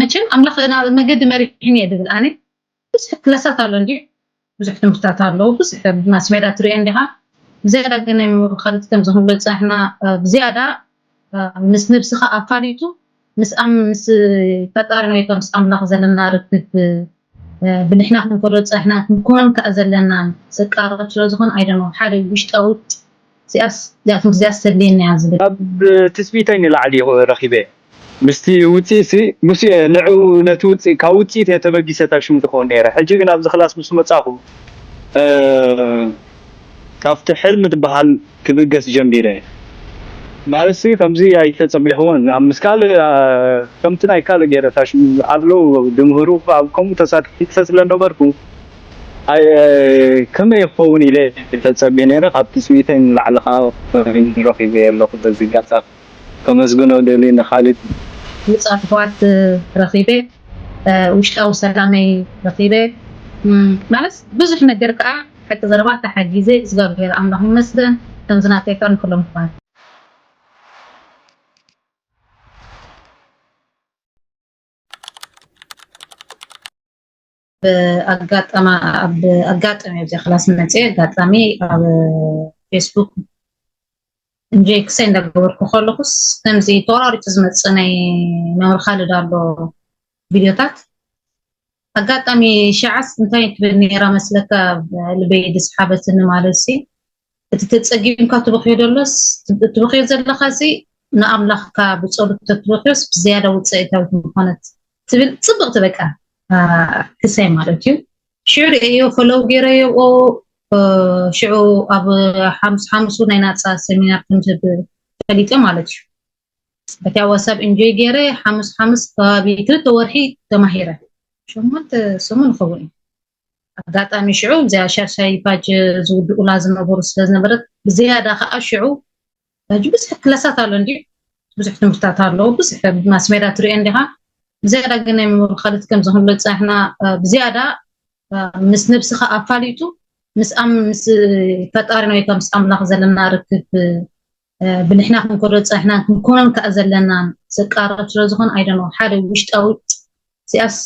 መቸም ኣምላኽ ናብ መገዲ መሪሕኒ እየ ድብል ኣነ። ብዙሕ ክላሳት ኣሎ እንዲ ብዙሕ ትምህርታት ኣለዉ። ብዙሕ ማስ ሜዳ ትሪኦ እንዲኻ። ብዝያዳ ግን ናይ ምምርኻልት ከም ዝኽንሎ ጸሕና ብዝያዳ ምስ ነብስኻ ኣፋሊጡ ምስ ኣም ምስ ፈጣሪ ወይ ምስ ኣምላኽ ዘለና ርክብ ብንሕና ክንኮዶ ጸሕና ክንኮን ከኣ ዘለና ዘቃረብ ስለ ዝኾን ኣይደኖ ሓደ ውሽጣዊ እዚኣስ እዚኣቶም እዚኣስ ተድልየኒ እያ ዝብል። ካብ ትጽቢተይ ንላዕሊ ረኺበ። ምስቲ ውፅኢት ሲ ምስ እየ ንዕኡ ነቲ ውፅኢት ካብ ውፅኢት እየ ተበጊሰ እታ ሽም ትኸውን ነይረ። ሕጂ ግን ኣብዚ ክላስ ምስ መፃኹ እ፣ ካብቲ ሕልሚ ዝበሃል ክብገስ ጀሚረ። ማለት ሲ ከምዚ ኣይተፀቢኹዎን ኣብ ምስ ካልእ እ፣ ከምቲ ናይ ካልእ ገይረ እታ ሽም ኣለዉ ዝምህሩ ኣብ ከምኡ ተሳቲፈ ስለነበርኩ ኣይ፣ እ፣ ከመይ ይኸውን ኢለ ተፀቢየ ነይረ። ካብ ትፅቢተይ ንላዕሊ ከዓ ረኺበ ኣለኹ በዚ ጋፃ። ከመስግኖ ደልየ ንኻልድ። ብሉጻት ኣሕዋት ረኺበ፣ ውሽጣዊ ሰላመይ ረኺበ። ማለት ብዙሕ ነገር ከኣ ሓቂ ዘረባ ተሓጊዘ እግዚኣብሔር ኣምላኽ ይመስገን። ከምዚ ናተይ ከኣ ንኩሎም ኣሕዋት። ብኣጋጣሚ ኣብ ኣጋጣሚ ኣብዚኣ ክላስ መፅየ ኣጋጣሚ ኣብ ፌስቡክ እንጆይ ክሰይ እንዳገበርኩ ከለኩስ ከምዚ ተወራሪቱ ዝመፅእ ናይ መምህር ካልድ ኣሎ ቪድዮታት ኣጋጣሚ ሸዓስ እንታይ ትብል ነይራ መስለካ ልበይ ድስሓበትኒ ማለት ሲ እቲ ተፀጊምካ ትበኽዮ ደሎስ ትበኽዮ ዘለካ ሲ ንኣምላኽካ ብፀሎት ተትበኽዮስ ብዝያዳ ውፅኢታዊት ምኾነት ትብል ፅብቕቲ በቃ ክሰይ ማለት እዩ ሽዑ ርእየዮ ፈለው ገይረዮ ሽዑ ኣብ ሓሙስ ሓሙስ ናይ ናፃ ሰሚናር ከምዝህብ ፈሊጠ ማለት እዩ በቲያ ዋሳብ እንጆይ ገይረ ሓሙስ ሓሙስ ከባቢ ክልተ ወርሒ ተማሂረ ሸሞንተ ሰሙን ይኸውን እዩ ኣጋጣሚ ሽዑ እዚኣ ሻሻይ ፓጅ ዝውድኡላ ዝነበሩ ስለዝነበረት ብዝያዳ ከዓ ሽዑ ሕጂ ብዙሕ ክለሳት ኣሎ እንዲ ብዙሕ ትምህርታት ኣለዎ ብዙሕ ማስሜዳ ትሪኦ እንዲኻ ብዝያዳ ግን ናይ ምምርካልት ከም ዝኽንሎ ፃሕና ብዝያዳ ምስ ነብስኻ ኣፋሊጡ ምስ ኣም ምስ ፈጣሪ ወይ ምስ ኣምላኽ ዘለና ርክብ ብንሕና ክንኮዶ ፃሕና ክንኮኖን ከዓ ዘለና ዘቃረብ ስለዝኾን ኣይደኖ ሓደ ውሽጣዊ እዚኣስ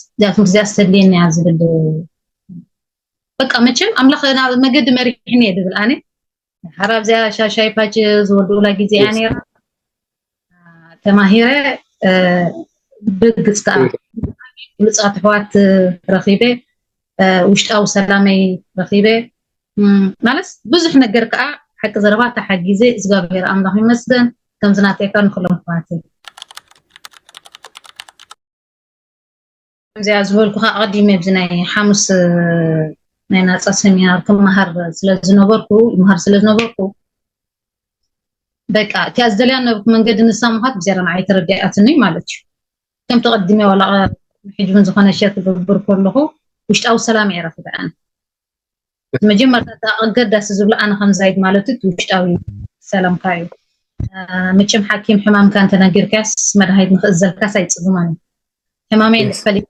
እዚኣስ ተድልየኒ እያ ዝብል በቃ መቸም ኣምላኽ ናብ መገዲ መሪሕኒ እየ ድብል ኣነ ሓራብ እዚኣ ሻሻይ ፓች ዝወድኡላ ግዜ እያ ነይራ ተማሂረ ብግፅ ከዓ ብሉፃት ኣሕዋት ረኪበ ውሽጣዊ ሰላመይ ረኪበ ማለት ብዙሕ ነገር ከዓ ሓቂ ዘረባ ተሓጊዘ እግዚኣብሔር ኣምላኽ ይመስገን ከምዚ ናተይካ ንክሎም ኣሕዋተይ ከምዚኣ ዝበልኩኻ ኣቐዲመ ኣብዚ ናይ ሓሙስ ናይ ናፃ ሰሚናር ክመሃር ስለዝነበርኩ ይመሃር ስለዝነበርኩ በቃ እቲኣ ዝደልያ ነበርኩ መንገዲ ንሳ ምዃት ብዜራ ንዓይ ተረዲኣትኒ ማለት እዩ ከም ተቐዲመ ዋላ ሕጂ እውን ዝኾነ ሸር ክገብር ከለኹ ውሽጣዊ ሰላም እየ ረኺበ ኣነ መጀመርታ ኣገዳሲ ዝብሎ ኣነ ከምዛይድ ማለት እቲ ውሽጣዊ ሰላምካ እዩ መቸም ሓኪም ሕማምካ እንተነጊርካስ መድሃኒት ንክእዘልካስ ኣይፅግማን እዩ ሕማመይ እንድሕፈሊጥ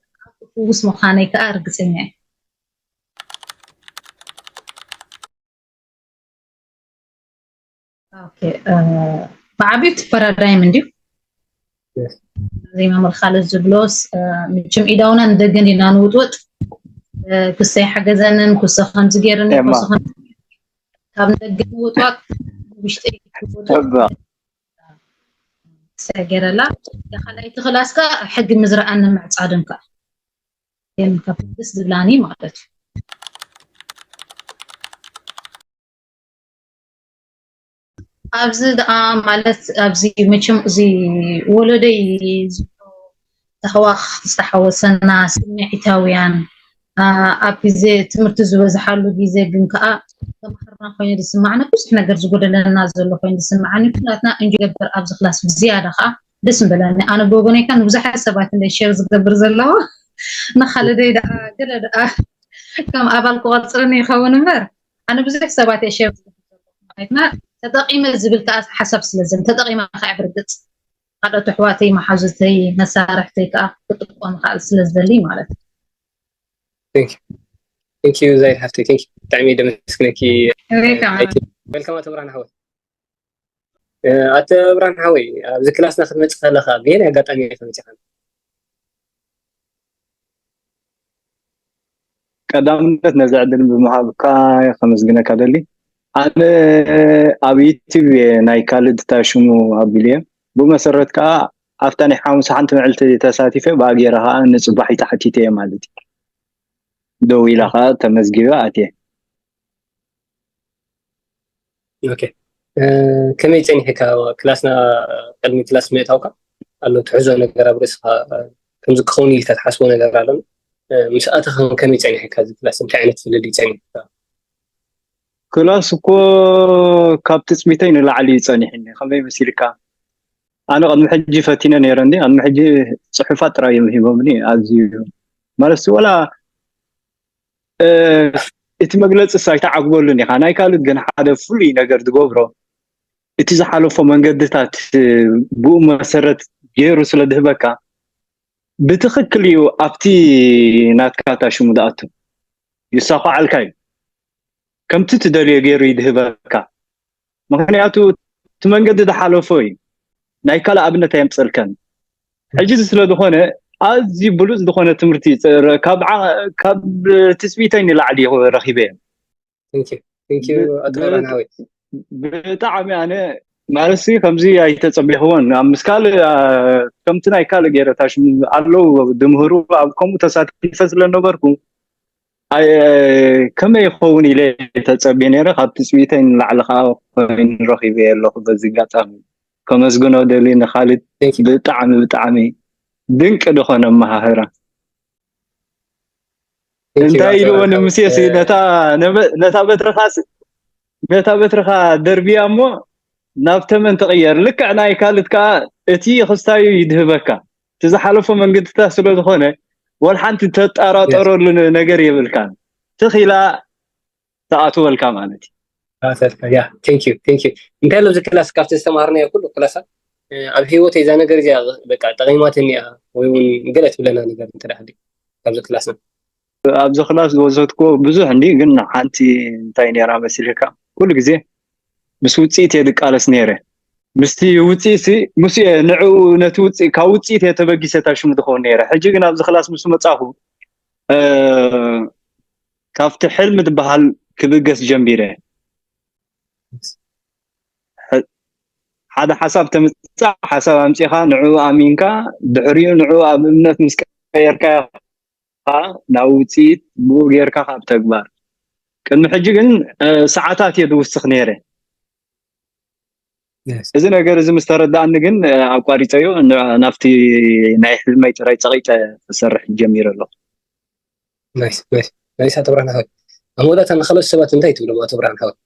ፍውስ ምዃነይ ከዓ ርግፀኛ እየ ብዓብዩ እቲ ፓራዳይም እንድዩ ዜማ መርካለት ዝብሎስ ምችም ኢዳውና ንደገ እንዲና ንውጥወጥ ክሰ ይሓገዘንን ክሰ ከምዚ ገይርኒ ክሰ ካብ ንደገ ንውጥወጥ ውሽጠይ ሰገረላ ካልኣይቲ ክላስ ከዓ ሕጊ ምዝረኣን ምዕፃድን ከዓ ካብቶም ደስ ዝብላኒ ማለት እዩ ኣብዚ ደኣ ማለት ኣብዚ መቸም እዚ ወለደይ ተህዋኽ ዝተሓወሰና ስምዒታውያን ኣብ ግዜ ትምህርቲ ዝበዝሓሉ ግዜ ግን ከዓ ተምሃርና ኮይኑ ዝስማዕና ብዙሕ ነገር ዝጎደለና ዘሎ ኮይኑ ዝስማዓኒ ኩላትና እንጂ ገብር ኣብዚ ክላስ ብዝያዳ ከዓ ደስ ምበለኒ ኣነ ብወገነይ ከዓ ንብዙሓት ሰባት እንደ ሸር ዝገብር ዘለዎ ንካልደይ ደኣ ገለ ደኣ ከም ኣባል ክቆፅርኒ ይኸውን እምበር ኣነ ብዙሕ ሰባት እየ ሸር ዝገብር ዘለኹ ማለትና ተጠቂመ ዝብል ከዓ ሓሳብ ስለ ዘለ ተጠቂመ ከዓ ብርግፅ ካልኦት ኣሕዋተይ መሓዙተይ መሳርሕተይ ከዓ ክጥቀም ከዓ ስለ ዝደሊ ማለት እዩ Thank you. Thank you, Zaid Hafti. Thank you. ብጣዕሚ ደመስግነኪ። Welcome. Welcome ኣቶ ብርሃን ሓወይ። ኣቶ ብርሃን ሓወይ ኣብዚ ክላስና ክትመፅእ ከለካ ብየናይ ኣጋጣሚ ኢካ መፂካ? ቀዳምነት ነዚ ዕድል ብምሃብካ ከመስግነካ ደሊ። ኣነ ኣብ ዩቲብ እየ ናይ ካልድ ታሽሙ ኣቢልየ። ብመሰረት ከዓ ኣብታ ናይ ሓሙስ ሓንቲ ምዕልቲ ተሳቲፈ ብኣጌራ ከዓ ንፅባሒ ተሓቲተ እየ ማለት እዩ። ደው ኢላ ከዓ ተመዝጊበ ኣትየ። ኦኬ፣ ከመይ ፀኒሕካ? ክላስና ቅድሚ ክላስ ምእታውካ ኣሎ ትሕዞ ነገር ኣብ ርእስካ ከምዚ ክኸውን ኢልካ ትሓስቦ ነገር ኣሎ? ምስ ኣተኻ ከመይ ፀኒሕካ? እዚ ክላስ እንታይ ዓይነት ፍልልይ ፀኒሕካ? ክላስ እኮ ካብ ትፅቢተይ ንላዕሊ እዩ ፀኒሕኒ። ከመይ መሲልካ? ኣነ ቅድሚ ሕጂ ፈቲነ ነይረ እንዲ ቅድሚ ሕጂ ፅሑፋት ጥራይ እዮም ሂቦምኒ። ኣዝዩ ማለት ወላ እቲ መግለፂ ስ ኣይተዓግበሉን ኢኻ። ናይ ካልድ ግን ሓደ ፍሉይ ነገር ዝገብሮ እቲ ዝሓለፎ መንገድታት ብኡ መሰረት ገይሩ ስለ ድህበካ ብትኽክል እዩ ኣብቲ ናትካ ታሽሙ ዝኣቱ ይሳኳዓልካ እዩ። ከምቲ ትደልዮ ገይሩ ይድህበካ። ምክንያቱ እቲ መንገዲ ዝሓለፎ እዩ። ናይ ካልእ ኣብነት ኣየምፅልከን። ሕጂ እዚ ስለ ዝኾነ ኣዝዩ ብሉፅ ዝኾነ ትምህርቲ ካብ ትፅቢተይ ንላዕሊ ረኪበ እዮም። ብጣዕሚ ኣነ ማለት ከምዚ ኣይተፀቢኽዎን ኣብ ምስ ካልእ ከምቲ ናይ ካልእ ገይረ ታሽሙ ኣለዉ ድምህሩ ኣብ ከምኡ ተሳቲፈ ስለነበርኩ ከመይ ይኸውን ኢለ ተፀብየ ነይረ። ካብ ትፅቢተይ ንላዕሊ ከዓ ኮይኑ ረኪበ ኣለኹ። በዚ ኣጋጣሚ ከመስግኖ ደሊ ንካልድ ብጣዕሚ ብጣዕሚ ድንቂ ዝኾነ መሃህራ። እንታይ ኢልዎ ንምሴ ነታ በትርኻ ነታ በትርኻ ደርብያ እሞ ናብ ተመን ትቕየር። ልክዕ ናይ ካልድ ከዓ እቲ ክስታዩ ይድህበካ። እቲ ዝሓለፎ መንገድታት ስለ ዝኾነ ወላ ሓንቲ ተጠራጠረሉ ነገር የብልካን። ትኽ ኢላ ትኣትወልካ ማለት እዩ። ያ ቴንክ ዩ ቴንክ ዩ። እንታይ ኣሎ እዚ ክላስ ካብቲ ዝተማሃርናዮ ኩሉ ክላሳት ኣብ ህይወት እዛ ነገር እዚኣ በቃ ጠቂማትኒ እያ ወይ እውን ገለ ትብለና ነገር እንተ ደኣ ሃልዩ ካብዚ ክላስና? ኣብዚ ክላስ ዝወሰድኩዎ ብዙሕ እንዲ ግን ሓንቲ እንታይ ነይራ መሲልካ ኩሉ ግዜ ምስ ውፅኢት እየ ዝቃለስ ነይረ። ምስቲ ውፅኢት ሲ ምስ እየ ንዕኡ ነቲ ውፅኢት ካብ ውፅኢት እየ ተበጊሰ ታሽሙ ዝኸውን ነይረ። ሕጂ ግን ኣብዚ ክላስ ምስ መፃኹ ካብቲ ሕልሚ ዝበሃል ክብገስ ጀሚረ። ሓደ ሓሳብ ተምፅእ ሓሳብ ኣምፂኻ ንዕኡ ኣሚንካ ድሕሪኡ ንዕኡ ኣብ እምነት ምስ ቀየርካዮ ከዓ ናብ ውፅኢት ብኡ ጌርካ ካብ ተግባር ቅድሚ ሕጂ ግን ሰዓታት እየ ዝውስኽ ነይረ። እዚ ነገር እዚ ምስ ተረዳእኒ ግን ኣቋሪፀዮ ናብቲ ናይ ሕልመይ ጥራይ ፀቂጠ ክሰርሕ ጀሚረ ኣለኹ። ናይስ ኣቶ ብርሃን ሓወይ። ኣብ መወዳእታ ንካልኦት ሰባት እንታይ ትብሎም ኣቶ ብርሃን ሓወይ?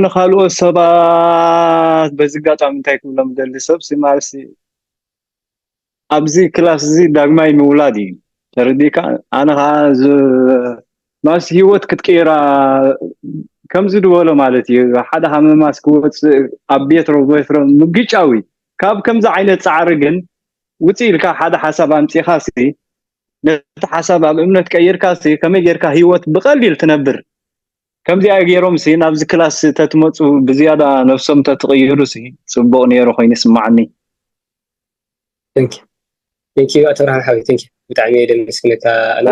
ንካልኦት ሰባት በዚ ኣጋጣሚ እንታይ ክብሎም ደሊ ሰብ ሲ ማለት ኣብዚ ክላስ እዚ ዳግማይ ምውላድ እዩ ተረዲካ። ኣነ ከዓ ማስ ህይወት ክትቅይራ ከምዚ ዝበሎ ማለት እዩ ሓደ ሃመማስ ክወፅእ ኣብ ቤትሮ ቤትሮ ምግጫዊ ካብ ከምዚ ዓይነት ፃዕሪ ግን ውፅእ ኢልካ ሓደ ሓሳብ ኣምፂኻ ሲ ነቲ ሓሳብ ኣብ እምነት ቀይርካ ሲ ከመይ ጌርካ ህይወት ብቀሊል ትነብር ከምዚኣ ገይሮም ሲ ናብዚ ክላስ ተትመፁ ብዝያዳ ነፍሶም ተትቅይሩ ሲ ፅቡቅ ነይሩ ኮይኑ ይስማዓኒ። ቴንክ ዩ ኣቶ ብርሃን ሓወይ ቴንክ ዩ ብጣዕሚ እየ ደመስግነካ። ኣነ